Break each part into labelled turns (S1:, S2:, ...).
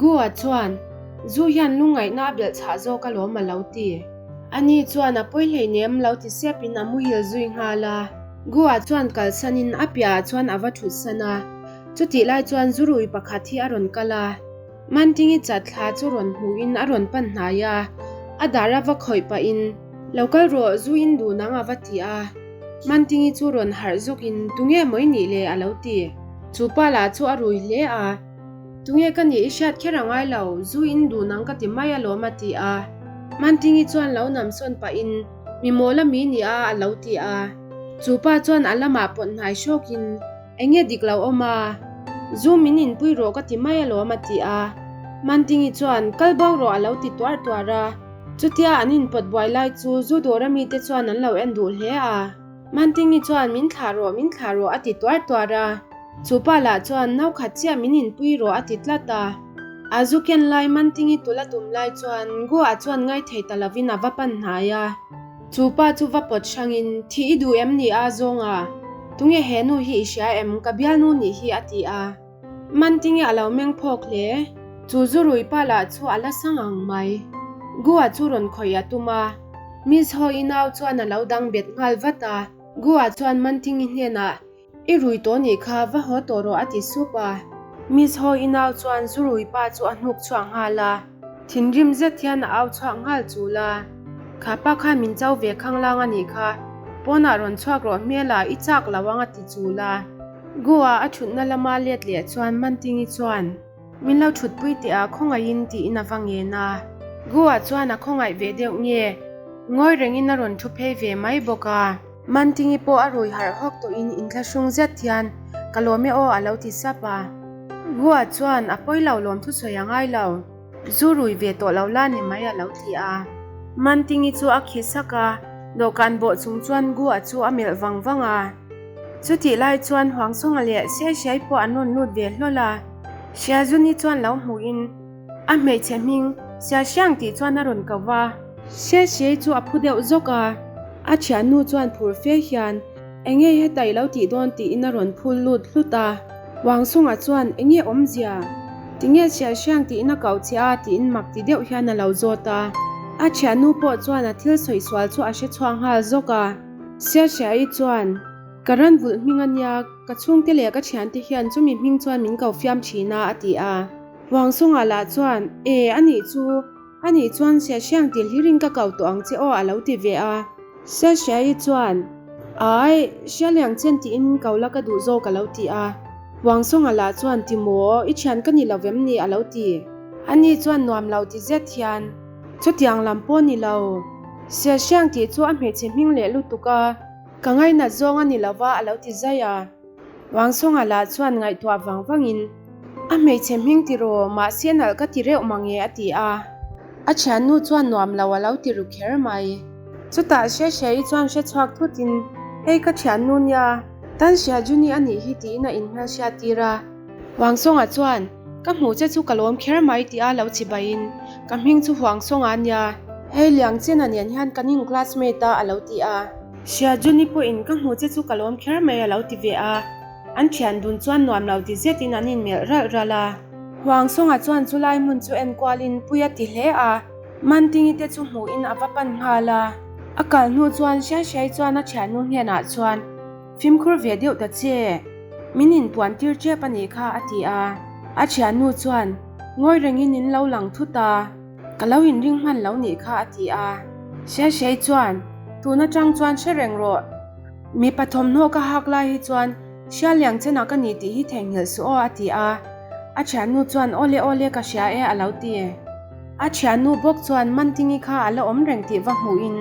S1: Gu-a chuan, Zu hian lungngaihna a belh chhah zawk alawm a lo ti. Ani chuan a pawi hleinem lo ti sepin a muhil zui nghal a. Gu-a chuan kalsanin a piahah chuan a va thutsan a. Chutih lai chuan zurui pakhat hi a rawn kal a. Mantingi chat thla chu rawn hmuhin a rawn pan hnai a, a dar a va khawih pahin, Lo kal rawh, zu in duh nang a va ti a. Mantingi chu rawn harh zawkin, Tunge maw i nih le? a lo ti. Chu pa lah chu a rui hle a, Tunge ka nih i hriat kher a ngai lo, zu in duh nang ka ti mai alawm a ti a. Mantingi chuan lo namsawn pahin, Mi mawl a mi nia a lo ti a. Chu pa chuan a lamah pawt hnai hrawkin, Enge dik lo awm a? Zu min inpui rawh ka ti mai alawm a ti a. Mantingi chuan, Kal bo rawh a lo ti tuar tuar a. Chutia an inpawt buai lai chu zu dawra mite chuan an lo en duh hle a. Mantingi chuan, Min thlah rawh, min thlah rawh a ti tuar tuar a. Chu pa lah chuan, Nau khat chiah min inpui rawh a ti tlat a. A zu ken lai Mantingi tul a tum lai chuan Goa chuan ngaithei ta lovin a va pan hnai a. Chu pa chu va pawt hrangin, Thih i duh em ni a zawnga? Tunge he nu hi i hria em? Ka bialnu nih hi a ti a. Mantinge a lo meng phawk hle. Chu zurui pa lah chu a la sang ang mai. Gua chu rawn khawih a tum a. Miss Ho i nau chuan a lo dang bet nghal vat a. Gua chuan Mantingi hnenah, I rui tawh nih kha, va haw tawh rawh a ti sup a. Miss Ho i nau chuan zu rui pa chu a hnuk chhuak nghal a, thinrim zet hian a au chhuak nghal chul a. Kha pa khan min cho ve khanglang a nih kha, pawnah rawn chhuak rawh hmel ah i chak lo ang a ti chul a. Goa a thutna lama let leh chuan Mantingi chuan. Min lo thutpui teh a, khawngaihin tiin a va ngen a. Goa chuan a khawngaih ve deuh nge, ngawi rengin a rawn thu phei ve mai bawk a. Mantingi pawh a rui harh hawk tawhin inthlahrung zet hian, Ka lawm e aw a lo ti sap a. Goa chuan a pawi lo lawm thusawi a ngai lo, zu rui ve tawh lo la ni mai a lo ti a. Mantingi chu a khi sak a, dawhkan bawh chung chuan Goa chu a melh vang vang a. Chutih lai chuan Huangsawnga leh Siaisiai pawh an rawn lut ve hlawl a. Siazuni chuan lo hmuhin a hmeichhe hming Siasiang tih chuan a rawn ko va. Siasiai chu a phu deuh zawk a, a thiannu chuan phur fe hian enge heta i lo tih dawn tiin a rawn phul lut hlut a. Huangsawnga chuan enge awmzia? Tinge Siasiang tiin a koh che a tiin mak ti deuh hian a lo zawt a. A thiannu pawh chuan a thil sawi sual chu a hre chhuak nghal zawk a. Siasiai chuan, Ka ran vulh hming a nia, ka chhungte leh ka thiante hian chumi hming chuan min ko fiam thin a, a ti a. Huangsunga lah chuan, E, a nih chu, a nih chuan Siasiang ti hlirin ka ko tawh ang che aw, a lo ti ve a. Siasiai chuan, Ai, Sialiang chen tiin ko la ka duh zawk, a lo ti a. Huangsunga lah chuan, Ti maw, i thian ka ni lo vem ni, a lo ti. Ani chuan nuam lo ti zet hian, Chutiang lam pawh ni lo. Siasiang tih chu a hmeichhe hming leh lutuk a. Ka ngainat zawng a ni lo va a lo ti zai a. Wangsawnga lah chuan ngaihtuah vang vangin, A hmeichhe hming ti raw, mahse nalh ka ti reuh mange a ti a. A thiannu chuan nuam lo a lo ti ru kher mai. Chutah Hriahriaii chuan hre chhuak thutin, Hei ka thiannu nia, Tan Hria Juni a nih hi tiin a inhmelhriat tir a. Huangsawnga chuan, Ka hmuh che chu ka lawm kher mai tia lo chibaiin, Ka hming chu Huangsawnga a nia, hei Liangchena nen hian kan in classmate a a lo ti a. Hria Juni pawhin ka hmuh che chu ka lawm kher mai a lo ti ve a, an thian dun chuan nuam lo ti zetin an inmelh ralh ralh a. Huangsawnga chuan chulai hmun chu enkualin pui a ti hle a, Mantingi te chu hmuhin a va pan nghal a. A kal hnu chuan Hriaihriai chuan a thiannu hnenah chuan, Fimkhur ve deuh ta che, min inpuan tir tep a nih kha a ti a. A thiannu chuan, Ngawi rengin in lo lang thut a, ka lo inring hman lo nih kha a ti a. Hriahrei chuan, Tun atang chuan hre reng rawh, mipa thawmhnaw ka hak lai hi chuan Hrialiang chenah ka ni tih hi theihnghilh suh aw a ti a. A thiannu chuan, Awle awle ka hria e a lo ti. A thiannu bawk chuan Mantingi kha a la awm reng tih va hmuhin,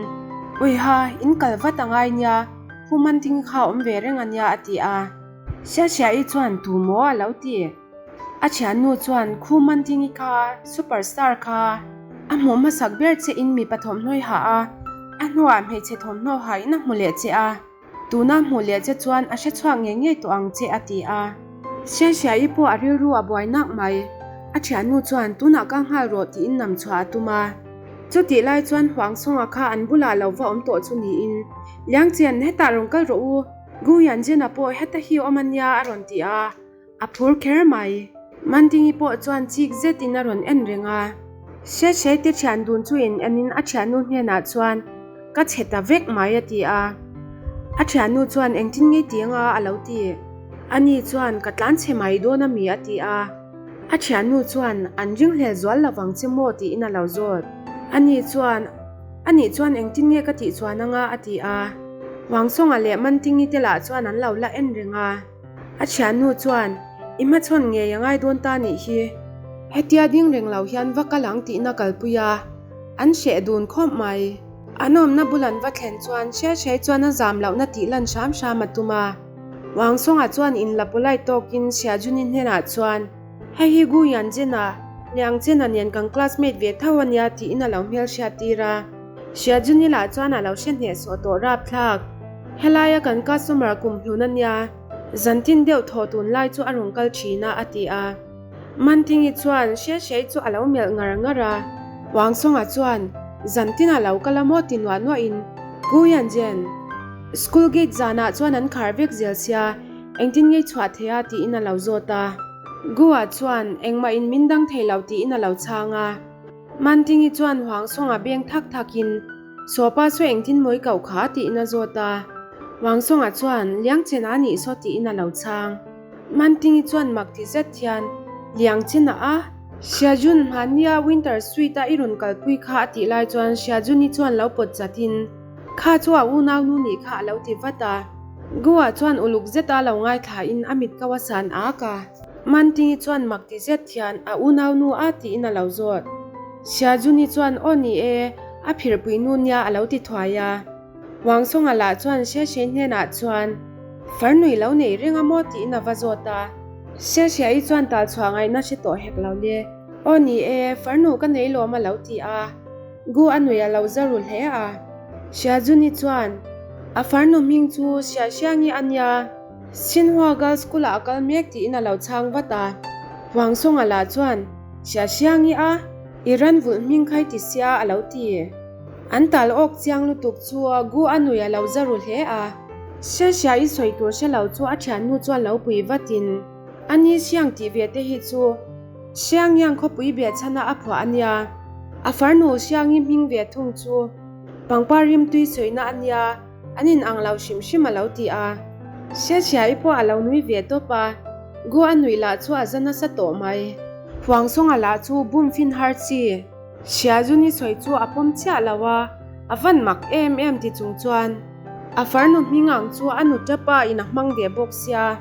S1: Uiha, in kal vat a ngai nia, Pu Mantingi kha awm ve reng a nia a ti a. Hriahriahi chuan tu maw a lo ti. A thiannu chuan Khu Mantingi kha super star kha a hmuh hmasak ber che in mipa thawmhnaw i hah a, a hnuah hmeichhe thawmhnaw ha in a hmu leh che a, tuna hmuh leh che chuan a hre chhuak ngei ngei tawh ang che a ti a. Hriahriahi pawh a rilru a buai nak mai. A thiannu chuan tunah ka nghal rawh tiin nam chhuah a tum a. Chutih lai chuan Huangsawnga kha an bulah lo va awm tawh chu niin, Liangchen, hetah rawn kal rawh u, Gu Yanjena pawh heta hi awm a nia a rawn ti a, a phur kher mai. Mantingi pawh chuan chik zetin a rawn en reng a. Hriathrei te thian dun chu in enin a thiannu hnenah chuan ka chhe ta vek mai a ti a. A thiannu chuan engtin nge ti anga a lo ti. Ani chuan ka tlan chhe mai dawn a mi a ti a. A thiannu chuan an ringhlel zual lovang che maw tiin a lo zawt. Ani chuan anih chuan engtin nge ka tih chuan anga a ti a. Wangsawnga leh Mantingi te lah chuan an lo la en reng a. A thiannu chuan, I hmachhawn ngei a ngai dawn ta nih hi. Hetia ding reng lo hian va kal ang tihna kalpui a, an hreh dun khawp mai. An awmna bul an va thlen chuan Hriahrei chuan a zam lohna tih lan hram hram a tum a. Wang Songah chuan inla polite tawkin Hriajuni hnenah chuan, Hei hi Gu Yanjena, Liang Chena nen kan classmate ve tho a nia tiin a lo hmelhriat tir a. Hriajuni lah chuan a lo hre hnehsawh tawh rapthlak. Helaia kan customer kum hlun a nia, zantin deuh thaw tunlai chu a rawn kal thin a, a ti a. Mantingi chuan Hriahrei chu a lo melh ngar ngar a. Wangsawnga chuan zantin a lo kal a maw ti nuah nuahin, Gu Yanzhen, school gate zanah chuan an khar vek zel sia, engtin ngei chhuah thei a tiin a lo zawt a. Gu-a chuan engmah in min dang thei lo tiin a lo chhang a. Mantingi chuan Huangsawnga beng thak thakin, Sawpa saw engtin mawi koh kha? tiin a zawt a. Huangsawnga chuan, Liangchena a nih saw tiin a lo chhang. Mantingi chuan mak ti zet hian, Liangchena a? Xiajun, hmannia Winter Suite-a i rawn kalpui kha a tih lai chuan Xiajun-i chuan lo pawt chatin, Kha chu a unaunu nih kha a lo ti vat a. Gua chuan uluk zeta lo ngaithlain a mit ko a san ak a. Mantingi chuan mak ti zet hian a unaunu a tiin a lo zawt. Xiajuni chuan aw ni e, a phirpui nu nia a lo ti thuai a. Wangsawnga lah chuan Xiaxia hnenah chuan farnui lo nei reng a maw tiin a va zawt a. Xiaxia-i chuan tal chhuah ngaihna hre tawh hek lo le. Aw ni e, farnu ka nei lawm a lo ti a. Gu a nui a lo za ru hle a. Xiajuni chuan a farnu hming chu Xiaxiangi a nia. Xinhua Girls School ah a kal mek tiin a lo chhang vat a. Huang Songa lah chuan, Xia Xiangi a, i ran vulh hming khai ti sia a lo ti. An tal awk chiang lutuk chu Gu a nui a lo za ru hle a. Xia Xia i sawi tur hre lo chu a thiannu chuan lo pui vatin, A ni Xiang tih ve te hi chu Xiangyang khawpui behchhana a phuah a nia. A farnu Xiangi hming ve thung chu pangpar rimtui sawina a nia. An in ang lo hrim hrim a lo ti a. Hriatchhia-i pawh a lo nui ve tawp a, Gu a nuih lah chu a za nasa tawh mai. Huangsawnga lah chu bum fin har chi. Hria zu ni sawi chu a pawm chiah lo a, a van mak em em ti chung chuan a farnu hming ang chu a nu tapa in a hmang ve bawk sia,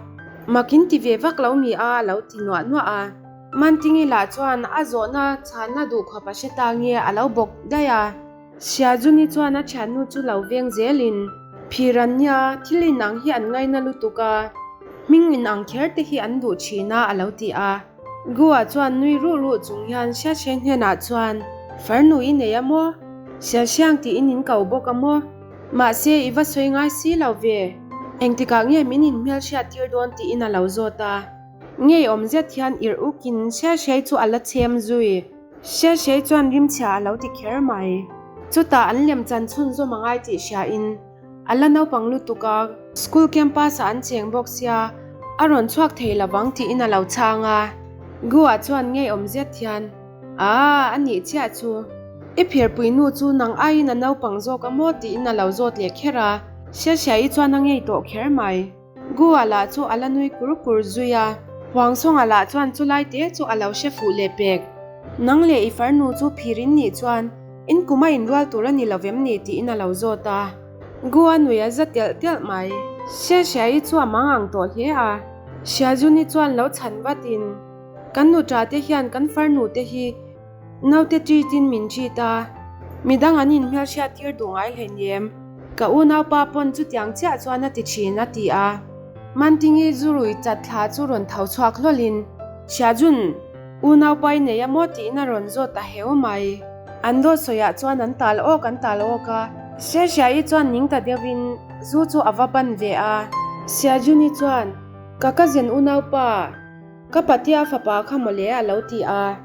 S1: mak in ti ve vak lo mi a a lo ti nuah nuah a. Mantingi lah chuan a zawhna chhanna duhkhawp a hre ta nge a lo bawk daih a. Siajuni chuan a thiannu chu lo veng zelin, Phir an nia, thil inang hi an ngaina lutuk a, hming inang kher te hi an duh thin a, a lo ti a. Gua chuan nui ruh ruh chung hian Siache hnenah chuan, Farnu i nei a maw? Siasiang tiin in ko bawk a maw? Mahse, i va sawi ngai si lo ve. Engtikah nge min inhmelhriat tir dawn tiin a lo zawt a. Ngeiawm zet hian irh ukin Siasiai chu a la chhem zui. Hriahrei chuan rimchhia a lo ti kher mai. Chutah an lem chan chhunzawm a ngai tih hriain a la naupang lutuk a, school campus ah an cheng bawk sia, a rawn chhuak thei lovang tiin a lo chhang a. Gua chuan ngeiawm zet hian, Aaa, a nih chiah chu. I phirpui nu chu nang aiin a naupang zawk a maw tiin a lo zawt leh kher a. Hriahrei chuan a ngei tawh kher mai. Gua lah chu a la nui kur kur zui a, Huangsawnga lah chuan chulai te chu a lo hre fuh leh pek. Nang leh i farnu chu phir in nih chuan in kum a inrual tur a ni lo vem ni tiin a lo zawt a. Gua nui a za telh telh mai. Hria Hria-i chu a mang ang tawh hle a, Hriazuni chuan lo chhan vatin, Kan nuṭa te hian kan farnu te hi Naute treat in min treat a, midang an inhmelhriat tir duh ngai hleinem. Ka unaupa pawn chutiang chiah chuan a ti thin a ti a. Mantingi zurui chat thla chu rawn tho chhuak hlawlin, Hriajun, unaupa i nei a maw tiin a rawn zawt ta heu mai. An dawt sawiah chuan an tal awk an tal awk a. Hriahriahi chuan ning ta deuhin zu chu a va ban ve a. Hriajuni chuan, Ka cousin unaupa, Ka patia fapa kha mawle a lo ti a.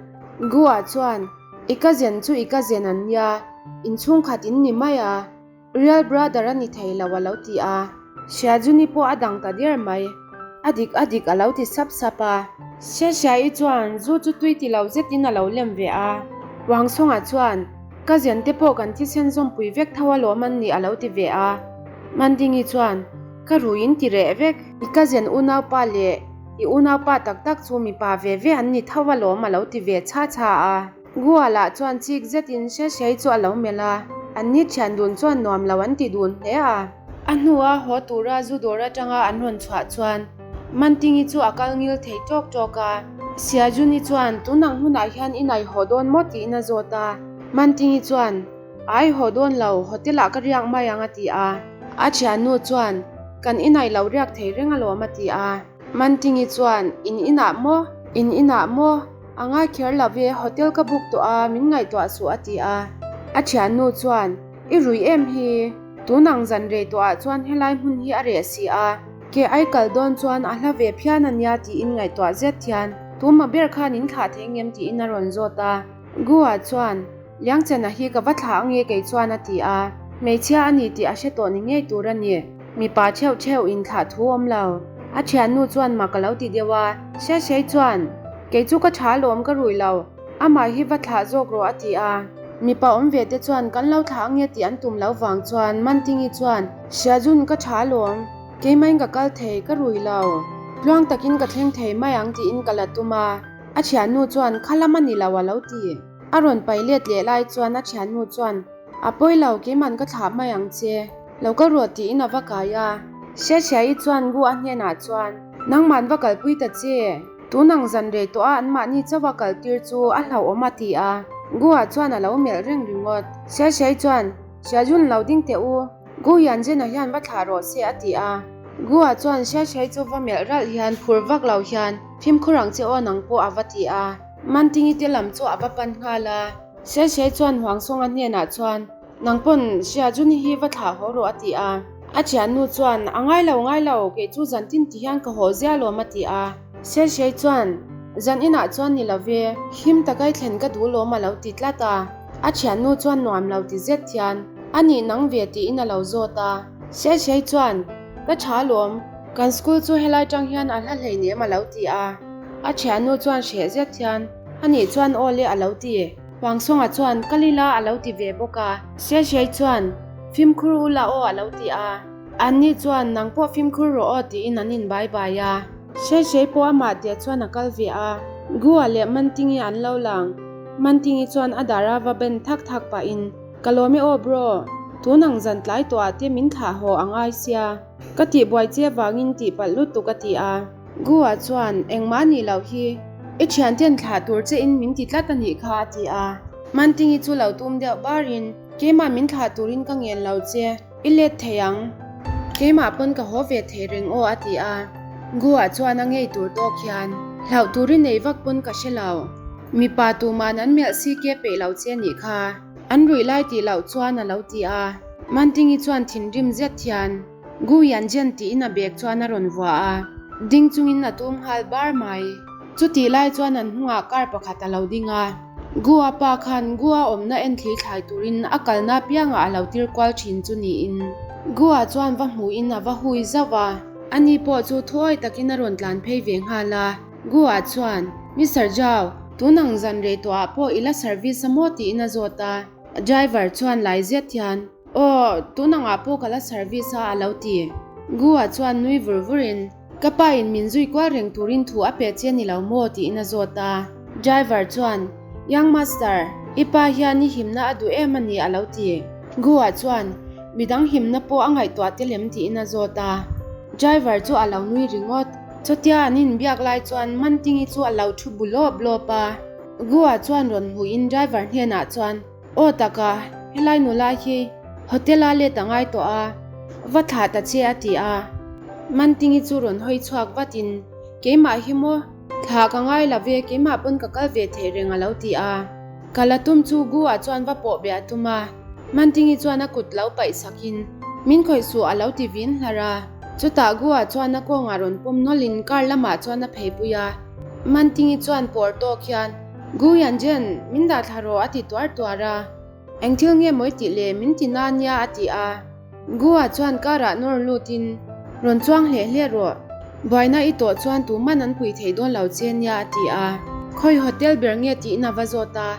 S1: Gua chuan, I cousin chu i cousin an nia, inchhungkhat in ni mai a, real brother a ni thei lo a lo ti a. Hriajuni pawh a dang ta der mai, a dik a dik a lo ti sap sap a. Xiaxiayi chuan zu chu tui ti lo zetin a lo lem ve a. Wang Song-a chuan, Ka zen te pawh kan thisen zawmpui vek tho alawm an nih a lo ti ve a. Mandingi chuan, Ka ruiin ti reh vek. I ka zen unaupa leh i unaupa tak tak chu mipa ve ve an ni tho alawm a lo ti ve chha chha a. Gua lah chuan chik zetin Xiaxiayi chu a lo melh a, an ni thian dun chuan nuam lo an ti dun hle a. A hnua haw tura zu dawr atanga an rawn chhuah chuan Mantingi chu a kal ngil thei tawk tawk a. Siajuni chuan tunang hmunah hian i nai haw dawn maw tiin a zawt a. Mantingi chuan Ai haw dawn lo, hotel ah ka riak mai ang a ti a. A thiannu chuan Kan i nai lo riak thei reng alawm a ti a. Mantingi chuan In inah maw? In inah maw? A ngai kher lo ve, hotel ka book tawh a, min ngaihtuah suh a ti a. A thiannu chuan I rui em hi? Tun ang zan rei tawhah chuan helai hmun hi a reh si a, ke ai kal dawn chuan a hla ve phian a nia tiin ngaihtuah zet hian tuma ber khan in thlah thei ngem tiin a rawn zawt a. Gua chuan, Liangchena hi ka va thlah ange kei chuan a ti a, hmeichhia a ni tih a hre tawh ni ngei tur a ni. Mipa theuh theuh in thlah thu awm lo. A thiannu chuan mak a lo ti deuh a, Xiaxiai chuan, Kei chu ka tha alawm ka rui lo. Amah hi va thlah zawk rawh a ti a. Mipa awm ve te chuan kan lo thlah ange tih an tum lo vang chuan Mantingi chuan, Hriajun ka tha alawm, keimahin ka kal thei, ka rui lo. Tluang takin ka thleng thei mai ang tiin ka la tum a. A thiannu chuan khalam a ni lo a lo ti. A rawn pai let leh lai chuan a thiannu chuan, A pawi lo, keiman ka thlah mai ang che. Lo kal rawh tiin a va kai a. Hriatchhiaii chuan Gu a hnenah chuan, Nangman va kalpui ta che. Tun ang zan rei tawh a anmahni chauha kaltir chu a hlauhawm a ti a. Gu ah chuan a lo melh reng ringawt. Hriatchhiaii chuan, Hriajun lo ding teh u. Gu Yanzena hian va thlah rawh se a ti a. Gu ah chuan Hriatchhiaii chu va melh ralh hian phur vak lo hian, Fimkhur ang che aw nang pawh a va ti a. Mantingi te lam chu a va pan nghal a. Xiaxiai chuan Huang Songa hnenah chuan, Nang pawn Xia Juni hi va thlah haw rawh a ti a. A thiannu chuan, A ngai lo, ngai lo, kei chu zan tin ti hian ka haw zia lawm a ti a. Xiaxiai chuan, Zan inah chuan ni lo ve, him takai thlen ka duh lawm a lo ti tlat a. A thiannu chuan nuam lo ti zet hian, A nih nang ve tiin a lo zawt a. Xiaxiai chuan, Ka tha lawm, kan school chu helai tang hian a hla hleinem a lo ti a. A thiannu chuan hreh zet hian, A nih chuan aw le a lo ti. Huangsawnga chuan kal ila a lo ti ve bawk a. Siaisiai chuan fimkhur ula aw a lo ti a. Anni chuan nang pawh fimkhur rawh aw tiin an in bai bai a. Siaisiai pawh amah teh chuan a kal ve a. Gua leh Mantingi an lo lang. Mantingi chuan a dar a va ben thak thak pahin, Ka lawm e aw bro, tun ang zan tlai tawh ah te min thlah haw a ngai sia. Ka tihbuai che vangin tihpalh lutuk a ti a. Gua chuan, Engmah nih loh hi, i thianten thlah tur che in min ti tlat a nih kha a ti a. Mantingi chu lo tum deuh barin, Keimah min thlah turin ka ngen lo che, i let thei ang. Keimah pawn ka haw ve thei reng aw a ti a. Gua chuan a ngei tur tawk hian, Hlauh tur i nei vak pawn ka hre lo. Mipa tuman an melh si ke peih lo che nih kha. An ruih lai tih loh chuan a lo ti a. Mantingi chuan thinrim zet hian, Gu Yanzhen tiin a bag chuan a rawn vua a, ding chungin a tum nghal bar mai. Chutih lai chuan an hnungah car pakhat a lo ding a, Gu a pa khan Gu a awmna en thli thlai turin a kalna apiangah a lo tir kual thin chu niin. Gu a chuan va hmuhin a va hui zauh a, ani pawh chu thuawi takin a rawn tlan phei ve nghal a. Gu a chuan, Mister Zhao, tun ang zan rei tawhah pawh i la service a maw? tiin a zawt a. Driver chuan lai zet hian, Aw, tun angah pawh ka la service a a lo ti. Gua chuan nui vur vurin, Ka pa in min zui kual reng turin thu a pe che ni lo maw? tiin a zawt a. Driver chuan, Young master, i pa hian i himna a duh em a ni a lo ti. Gua chuan, Midang himna pawh a ngaihtuah tel em? tiin a zawt a. Driver chu a lo nui ringawt. Chutia an inbiak lai chuan Mantingi chu a lo thu bu lawp lawp a. Gua chuan rawn hmuhin driver hnenah chuan, Aw taka, helai nula hi hotel a let a ngai tawh a, va thlah ta che a ti a. Mantingi chu rawn hawi chhuak vatin, Keimah hi maw? Thlah ka ngai lo ve, keimah pawn ka kal ve thei reng a lo ti a. Kal a tum chu Gu ah chuan va pawh be a tum a. Mantingi chuan a kut lo paih sakin, Min khawih suh a lo ti vin hlar a. Chutah Gu ah chuan a kawngah rawn pawm nawlhin car lamah chuan a pheipui a. Mantingi chuan pawr tawk hian, Gu Yanzhen, min dah thla rawh a ti tuar tuar a. Eng thil nge mawi tih le, min ti na nia a ti a. Gu-a chuan car ah nawr lutin, Rawn chuang hleh hleh rawh. Buaina i tawh chuan tuman an pui thei dawn lo che nia a ti a. Khawi hotel ber nge tiin a va zawt a,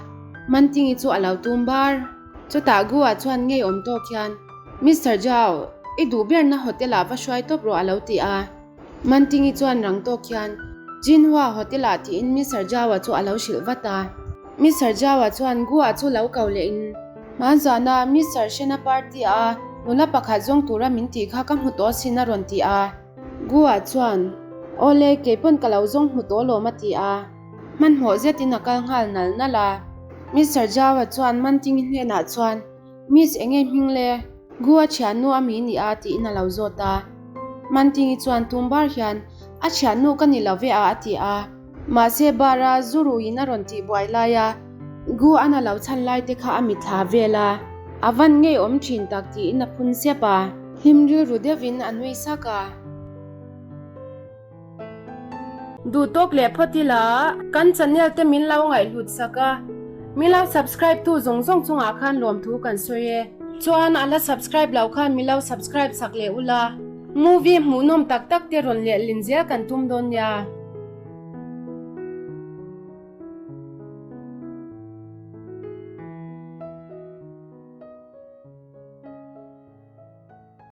S1: Mantingi chu a lo tum bar. Chutah Gu-a chuan ngeiawm tawk hian, Mister Zhao, i duh berna hotel ah va hruai tawp rawh a lo ti a. Mantingi chuan rang tawk hian, Jinhua hotel ah tiin Mister Zhao-a chu a lo hrilh vat a. Mister Zhao-a chuan Gu-a chu lo ko leh in, Hmanzana Mister Shen-a party a nula pakhat zawng tura min tih kha ka hmu tawh sin a rawn ti a. Gu-a chuan, Awle, keipawn ka lo zawng hmu tawh lawm a ti a. Hmanhmawh zetin a kal nghal nal nal a. Mister Zhao-a chuan Mantingi hnenah chuan, Miss enge hming le? Gu a thiannu a mi ni a tiin a lo zawt a. Mantingi chuan tum bar hian, A thiannu ka ni lo ve a a ti a. Mahse bar a zu ruiin a rawn tih buai lai a, Gu an a lo chhan lai te kha a mitthla vel a. A van ngei awm thin tak tiin a phun sep a. Hlim rilru deuhin a nui sak a. Duh tawk leh phawt ila kan channel te min lo ngaihhlut sak a, min lo subscribe tu zawng zawng chungah khan lawmthu kan sawi e. Chuan a la subscribe loh khan min lo subscribe sak leh ula, movie hmuhnawm tak tak te rawn lehlin zel kan tum dawn nia.